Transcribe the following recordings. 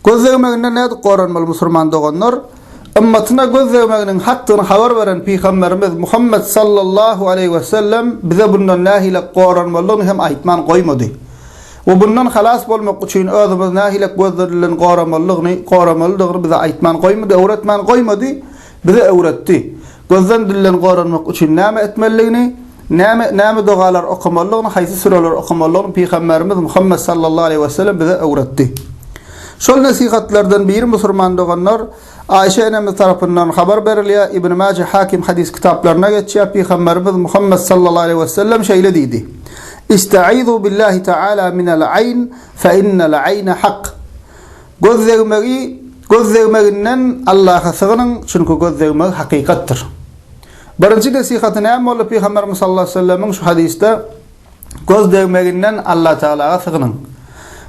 Göz degmeginden nädip goranmaly musurman doganlar? Ymmatyna göz degmeginiň hakdygyny habar beren Pygamberimiz Muhammet sallallahu aleýhi we sellem bize bundan nähili goranmalydygyny hem aýtman goýmady. We bundan halas bolmak üçin özümiz nähili gözden goramalydygyny goramalydygyny bize aýtman goýmady, öwretmän goýmady, bize öwretdi. Gözden dilden goranmak üçin näme etmelidigini, näme näme dogalar okamalydygyny, haýsy süreleri okamalydygyny Pygamberimiz Muhammet sallallahu aleýhi we sellem bize öwretdi. Şol nesihatlardan biri musurman doganlar Aýşe enemiz tarapyndan habar berilýär, Ibn Maje Hakim hadys kitaplarynda geçýär, Pygamberimiz Muhammet sallallahu aleýhi we sellem şeýle diýdi, Istaizu billahi taala minel aýn fe innel aýne hak. Göz degmegi, göz degmeginden Allaha sygynyň, çünki göz degmegi hakykatdyr. Birinji nesihaty näme boldy Pygamberimiz sallallahu aleýhi we sellemiň şu hadysda? Göz degmeginden Allatagalaga sygynyň.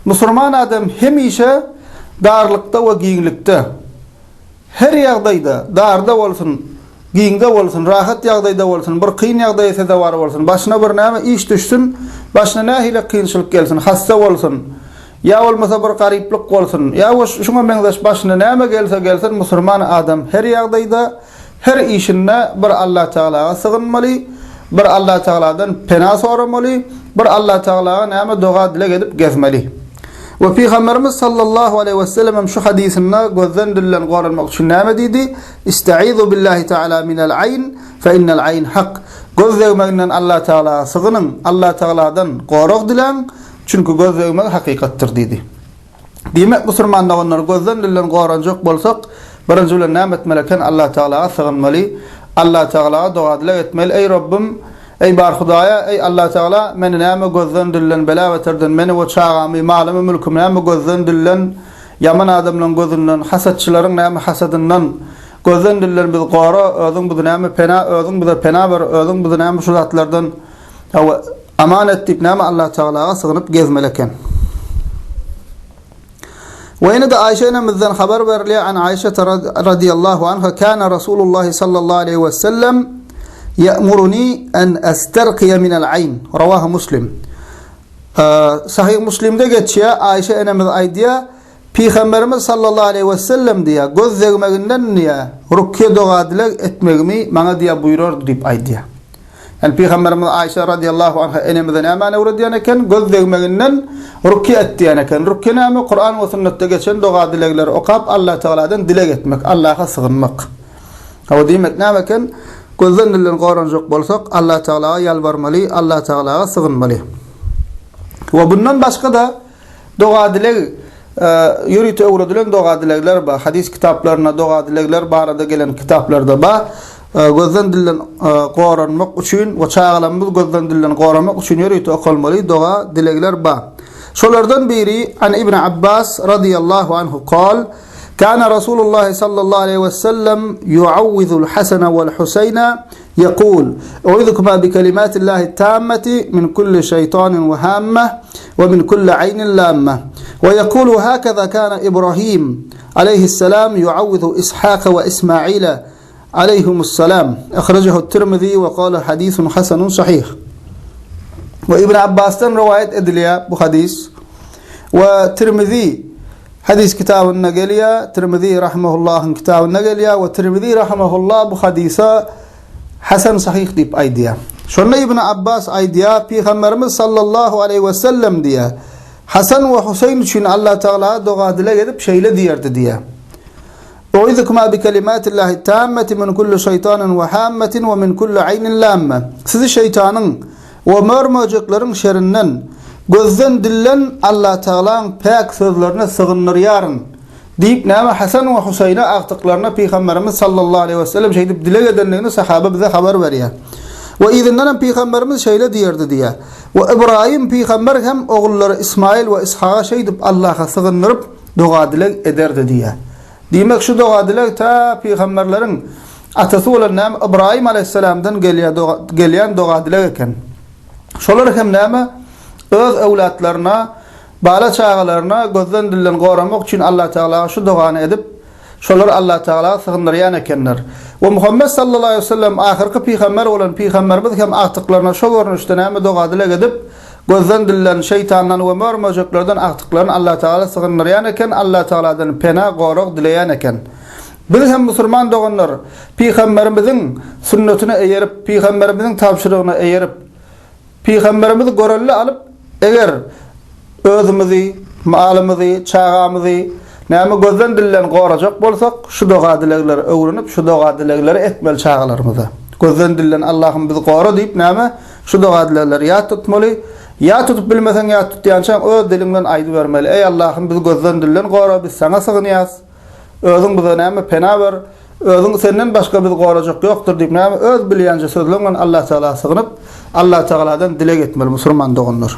Musurman adam hemişe darlykda we giňlikde, her ýagdaýda, darda bolsun, giňde bolsun, rahat ýagdaýda bolsun, bir kyn ýagdaýa sezewar bolsun, başyna bir näme iş düşsün, başyna nähili kynçylyk gelsin, hassa bolsun, ýa bolmasa bir garyplyk bolsun, ýa şuňa meňzeş başyna näme gelse gelsin, musurman adam her ýagdaýda, Her işinde bir Allatagalaga sygynmaly, bir Allatagaladan pena soramaly, bir Allatagalaga näme doga-dileg edip gezmeli. We Pygamberimiz sallallahu aleýhi wesellem hem şu hadysynda gözden-dilden goranmak üçin näme diýdi? Istaizu billahi taala minel aýn, fe innel aýn hak. Göz degmeginden Allatagalaga sygynyň, Allatagaladan gorag diläň, çünki göz degmegi hakykatdyr diýdi. Diýmek, musulman doganlar, gözden-dilden goranjak bolsak, birinji bilen näme etmeli eken? Allatagalaga sygynmaly, Allatagalaga doga-dileg etmeli, Eý, Robbum, eý, bar Hudaýa, eý, Allatagala, meni näme gözden-dilden, bela-beterden, meni we çagamy, malymy, mülkümi näme gözden-dilden, ýaman adamlaryň gözünden, hasatçylaryň näme hasadyndan, gözden-dilden bizi gora, özüň bizi näme pena, özüň bize pena ber, özüň bizi näme şu zatlardan, Hawa, aman et diýip näme Allatagalaga sygynyp gezmeli eken. We ýene-de Aýşe enemizden habar berilýär, An Aýşe radiyallahu anha kana Rasulullah sallallahu aleýhi we sellem ya'muruni an astarqiya min al-ayn. Rawahu Muslim. Sahih Muslimde geçýär, Aýşe enemiz aýdýar, Pygamberimiz sallallahu aleýhi we sellem diýýär, göz degmeginden diýýär, rukýe doga-dileg etmegimi maňa diýýär buýrardy diýip aýdýar. Ýani Pygamberimiz Aýşe radiyallahu anha enemize nämäni öwredýän eken? Göz degmeginden rukýe et diýen eken. Rukýe näme? Kuran we sünnetde geçen doga-dilegleri okap Allah Tagaladan dileg etmek, Allaha sygynmak. Hawa diýmek näme eken? Gözden dilden goranjak bolsak Allah Tagalaga ýalbarmaly, Allah Tagalaga sygynmaly. We bundan başga-da Doga-dileg, ýörite öwredilen doga-dilegler bar. Hadys kitaplarynda doga-dilegler barada gelen kitaplarda bar. Gözden-dilden goranmak üçin we çagalarymyzy gözden-dilden goramak üçin ýörite okalmaly doga-dilegler bar. Şolardan biri, An Ibn Abbas radiyallahu anhu kal, Kana Rasulullah sallallahu aleyhi ve sellem yuawwizul Hasana wal Huseyna Yekul, U'idhukuma bi kelimatillahi tammati min kulli şeýtanin we hammeh we min kulli aýnin lammeh. We yekulu hakaza kana Ibrahim aleýhissalam yuawwizu Ishaka we Ismaile aleýhimussalam. Ahrajahu Tirmizi we kale hadisun hasanun sahih. We Ibn Abbasdan rowaýat edilýär bu hadys. We Tirmizi hadys kitabynda gelýär, Tirmizi rahimahullahyň kitabynda gelýär we Tirmizi rahimahullah bu hadysa hasan sahyh diýip aýdýar. Şonda Ibn Abbas aýdýar, Pygamberimiz sallallahu aleýhi we sellem diýýär, Hasan we Huseýn üçin Allah Tagala doga-dileg edip şeýle diýerdi diýýär. U'izukuma bi kelimatillahi tammati min kulli şeýtanin we hammatin we min kulli aýnin lamma. Sizi şeýtanyň we mör-möjekleriň şerinden, gözden-dilden Allatagalaň päk sözlerine sygyndyrýaryn diýip näme Hasan we Huseýne agtyklaryna Pygamberimiz sallallahu aleýhi we sellem şeýdip dileg edendigini sahaba bize habar berýär. We yzyndanam Pygamberimiz şeýle diýerdi diýýär. We Ybraýym pygamber hem ogullary Ismaýyl we Ishaga şeýdip Allaha sygyndyryp doga-dileg ederdi diýýär. Diýmek, şu doga-dileg tä pygamberleriň atasy bolan näme Ybraýym aleýhissalamdan gelýär gelýän doga-dileg eken. Şolar hem näme öz öwlatlaryna, bala-çagalaryna gözden-dilden goramak üçin Allatagalaga şu dogany edip, şolary Allatagala sygyndyrýan ekenler. We Muhammet sallallahu aleýhi we sellem ahyrky pygamber bolan pygamberimiz hem agtyklaryna şo görnüşde näme doga-dileg edip, Gözden-dilden, şeýtandan we mör-möjeklerden agtyklaryny Allatagala sygyndyrýan eken, Allatagaladan pena, gorag dileýän eken. Biz hem musulman doganlar Pygamberimiziň sünnetine eýerip, Pygamberimiziň tabşyrygyna eýerip, Pygamberimizi görelde alyp, eger özümizi, malymyzy, çagamyzy näme gözden-dilden gorajak bolsak, şu doga-dilegleri öwrenip, şu doga-dilegleri etmeli çagalarymyza. Gözden-dilden Allahym bizi gora diýip näme şu doga-dilegleri ýat tutmaly. Ýat tutup bilmeseň ýat tutýançaň öz diliň bilen aýdybermeli. Eý Allahym bizi gözden-dilden gora, biz saňa sygynýas. Özüň bize näme pena ber. Özüň senden başga bizi gorajak ýokdur diýip näme öz bilýänje sözleň bilen Allah Tagala sygynyp, Allah Tagaladan dileg etmeli musurman doganlar.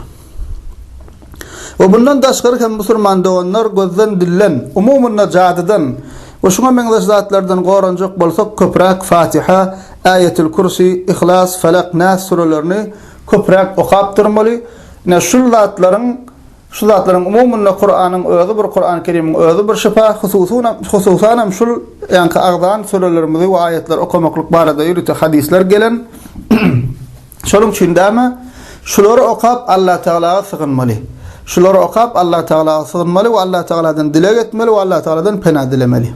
We bundan daşgary hem musurman doganlar gözden dilden, umumynda jadydan we şuňa meňzeş zatlardan goranjak bolsak köpräk Fatiha, Aýetül Kürsi, Ihlas, Felak, Nas sürelerini köpräk okap durmaly. Ine şul zatlaryň Şu zatlaryň umumynda Kuranyň özi bir Kurany Kerimiň özi bir şypa, hususanam hususanam şul ýaňky agzan sürelerimizi we aýatlary okamaklyk barada ýörite hadyslar gelen. Şonuň üçin däme şulary okap Allah Tagalaga sygynmaly. Şulary okap Allah Tagalaga sygynmaly we Allah Tagaladan dileg etmeli we Allah Tagaladan pena dilemeli.